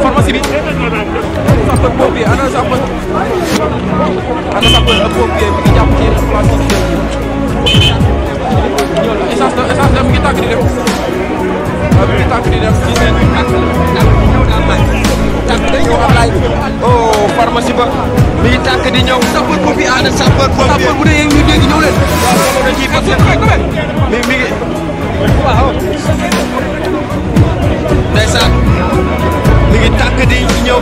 Pharmacie bi sapeur pompier ana sapeur pompier mi ngi jàpp ci place yi essence la mi ngi tàkk di dem mi ngi tàkk di dem ci seen tàkk day ñëw Ablaye oh pharmacie ba mi ngi tàkk di ñëw sapeur pompier ana sapeur pompier bu dee ñu dégg ñëw leen waaw ci parce que mi ngi waaw ndeysaan mi ngi tàkk di ñëw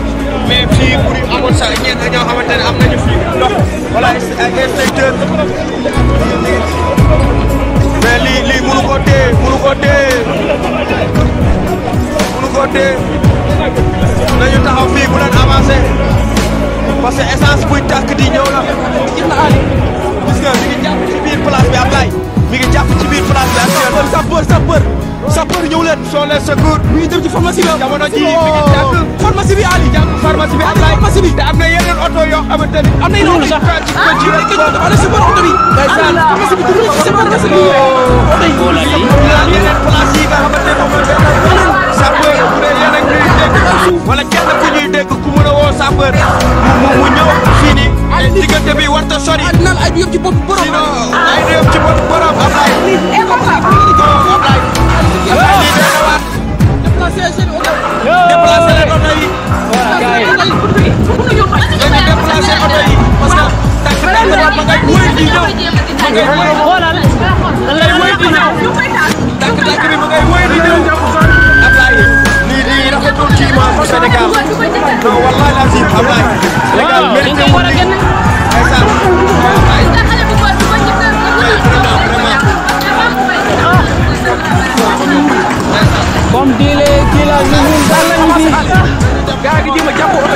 mais fii pour yu amoon sax ñenn ñoo xamante ne am nañu fii ndox wala inspecteur mais lii mënu ko téye nañu taxaw fii bu leen avancé parce que essence buy tàkk di ñëw la gis nga Ali gis nga mi ngi jàpp ci biir place bi Ablaye mi ngi jàpp ci biir place bi sapeur ñëw leen sont les secours mi ngi dem ci pharmacie bi jamono ji mi ngi jàpp pharmacie bi Ali jàpp pharmacie bi Ablaye pharmacie bi te am na yeneen oto yoo xamante ni am na yeneen oto sax ci ana support oto bi pharmacie bi dugg ci support parce que yeneen place yi nga xamante ne moom sapeur bu dee yéen a ngi dégg wala kenn ku ñuy dégg ku mën a woo sapeur mu ñëw fii nii diggante bi warta sori naan ay du yëpp ci bopp borom ay du yëpp ci bopp borom Ablaye déplacé leen oto yi déplacé oto yi parce que tàkk ma ngay wëy di ñëw xoolal lay wëy di ñëw tàkk bi ma ngay wëy di ñëw Ablaye lii rafetul ci image du Sénégal non wallahi lazim Ablaye Sénégal mérité wu comme diile kii la ñu ñun daal lañu fi gaa gi jéem a jàpp oto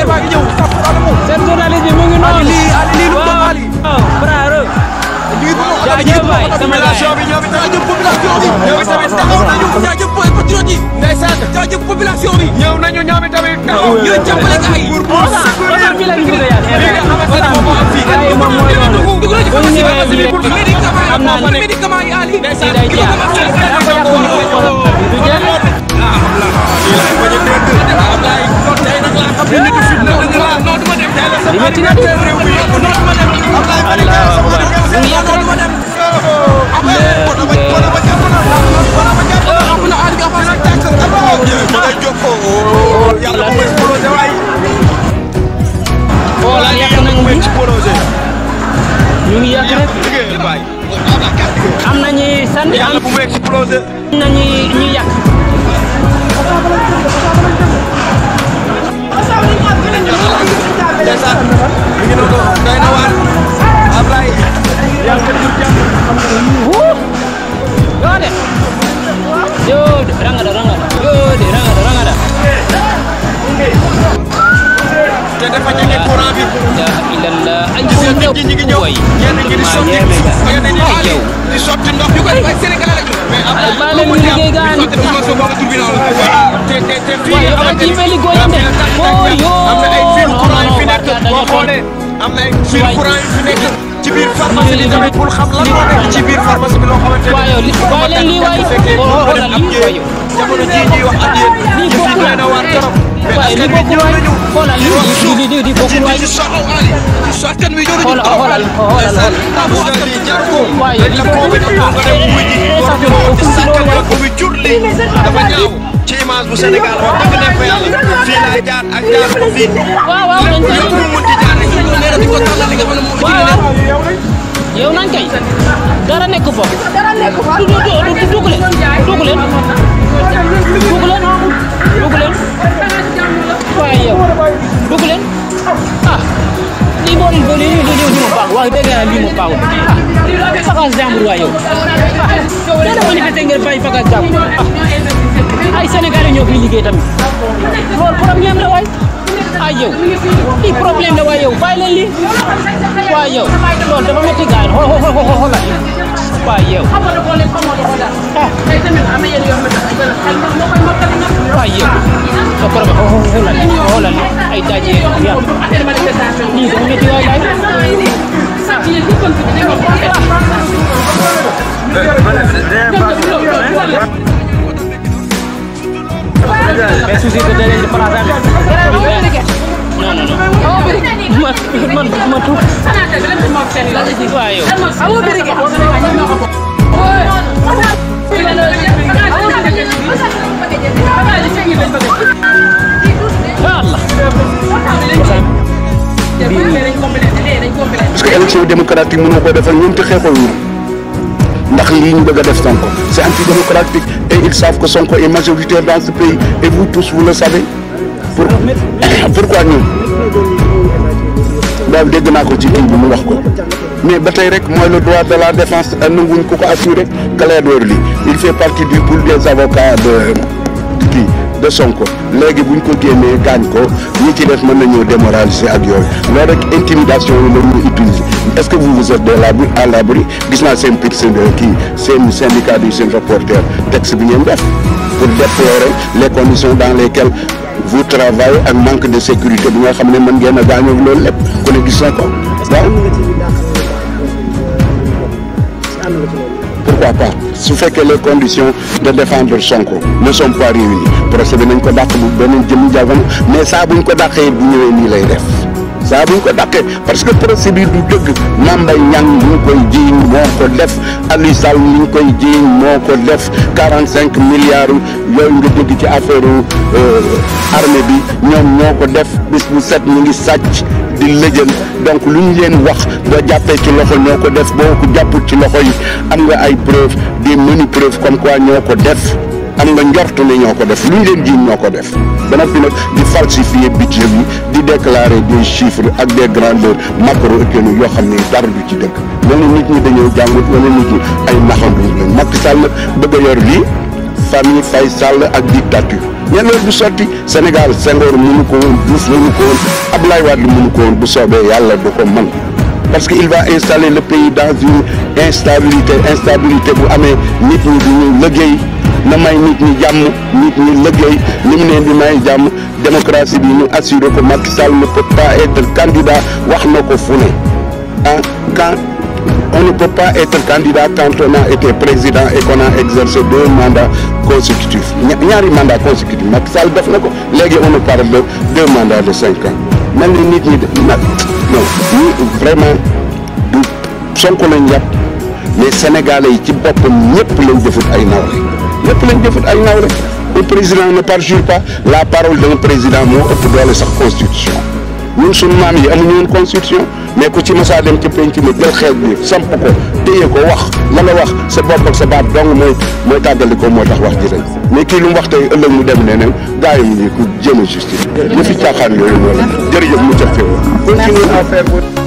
baa ngi ñëw seen journaliste bi mu ngi noonu lii lu doon Ali frère jaajëf waay sama population bi ñoom jaajëf population bi ñoom tamit taxaw nañu jaajëf patriote yi ndeysaan jaajëf population bi ñëw nañu ñoom tamit taxaw ñu jàppale gaa yi pour bi la ñu bëgg a li nga xamante ne moom am fii moom mooy loolu dugg na ci pharmacie bi pour médicament yi Ali si day jaar du jeex li metti na ñu ngi yàq rek am na ñuy sànni am na ñuy yàq ndeysaan mi ngi noonu doy na waar Ablaye yode rangada yode rangada te dafa jege courant bi la ilallah ay gis nga nit ñi ngi ñëw ñenn ñi di sotti suuf ñenn ñi di sotti ndox yu koy ay Sénégalais lañu mais Ablaye mu liggéey gaan te waaye am ci meli goyam de am na ay fil courant yu fi nekk boo xoolee am na ay fil courant yu fi nekk ci biir pharmacie bi tamit pour xam lan moo nekk ci biir pharmacie bi loo xamante ne waaye leen lii waay xoolal lii waay jamono jii ñuy wax ak yéen ñu fi doy na waar trop waaye li bokkul waay xoolal lii di bokkul waay sotkan mi ñoo xoolal waaye li bokkul ça fait beaucoup ko bi jur li dafa ñaaw ci image bu Sénégal wax dëgg ne fa yàlla fii laa jaar ak jaar ko fii. waaw waaw dañ koy lépp lu mun ci jaar rek ñu nee na di ko tànnal li nga xam ne moom yow nañ kay dara nekk foofu dugg leen waaye yow dugg leen ah lii boo lii mu baax wax dëgg yàlla lii mu baaxul ah bagage jàmbur waay yow ah dana manifester ngeen bàyyi bagage jàmbur ah ay Sénégalais ñoo fi liggéey tamit loolu problème la waay ah yow lii problème la waay yow bàyyi leen lii waay yow loolu dafa métti gars yi xoolal waay yow ah waay yow sa problème xoolal ay daje yàlla lii dafa métti waay mais souci de délai de place man tuut waaye parce que élection démocratique mënoo ko defal ñoom te xeexoo ñu ndax lii ñu bëgg a def Sonko c'est antidémocratique et ils savent que Sonko est majoritaire dans ce pays et vous tous vous le savez pourquoi ñun daal dégg naa ko ci kii bi mu wax ko mais ba tey rek mooy le droit de la défense nanguñ ko ko assuré Clédor Ly il fait partie du pool des avocats de Sonko léegi buñ ko génnee gaañ ko ñi ci def mën nañoo démoraliser ak yooyu loolu rek intimidation yi la ñuy utiliser est-ce que vous êtes à l'abri gis naa seen seen syndicat yi seen reporter texte bi ngeen def pour déplorer les conditions dans lesquelles vous travaillez ak manque de sécurité bi nga xam ne mën ngeen a gaañoo loolu lépp ku ne gis na ko waaw. Pourquoi pas su fekkee les conditions de défendre Sonko ne sont pas réunies procès bi nañ ko dàq bu beneen jëm jamono mais saa buñ ko dàqee bu ñëwee nii lay def saa buñ ko dàqee parce que procès bi du dëgg Mame Mbaye Niang li ñu koy jiiñ moo ko def Aliou Sall li ñu koy jiiñ moo ko def 45 milliards yooyu nga dégg ci affaire armée bi ñoom ñoo ko def bis bu set ñu ngi sàcc di lëjël donc lu ñu leen wax boo jàppee ci loxo ñoo ko def boo ko jàppul ci loxo yi am nga ay preuves des mini preuves comme quoi ñoo ko def am nga njort ne ñoo ko def lu ñu leen jiiñ ñoo ko def ba noppi nag di falsifier budget bi di déclarer des chiffres ak des grandeurs macroéconomiques yoo xam ne dara du ci dëkk wala nit ñi dañoo jàngut wala nit ñi ay naxandu lañ Macky Sall nag bëgg a yor lii famille Faye Sall ak dictature ñenn loolu du sotti Sénégal Senghor mënu ko woon Diouf mënu ko woon Abdoulaye Wade mënu ko woon bu soobee yàlla du ko mën parce que il va installer le pays dans une instabilité bu amee nit ñi di ñu liggéey na may nit ñi jàmm nit ñi liggéey ni mu ne di may jàmm démocratie bi ñu assuré ko Macky Sall ne peut pas être candidat wax na ko fu ne ah quand on ne peut pas être candidat quand on a été président et qu'on a exercé 2 mandats consécutifs ñaari mandats consécutifs Macky Sall def na ko léegi on nous parle de 2 mandats de 5 ans mel ni nit ñi nag non ñi vraiment du Sonko lañ yàpp mais Sénégalais yi ci boppam ñëpp lañ jëfut ay nawle le président ne parjure pas la parole d'un président moo ëpp doole sax constitution ñun suñu maam yi amuñu woon constitution mais ku ci masaa dem ci penc mi jël xeet bi samp ko téye ko wax la nga wax sa bopp ak sa baat dong mooy tàggali ko moo tax wax ji rek mais kii lu mu wax tey ëllëg mu dem neneen gars yi mu ngi ku jéem a justice ñu fi caaxaan yooyu moo la jërëjëf mu ca feew continue à faire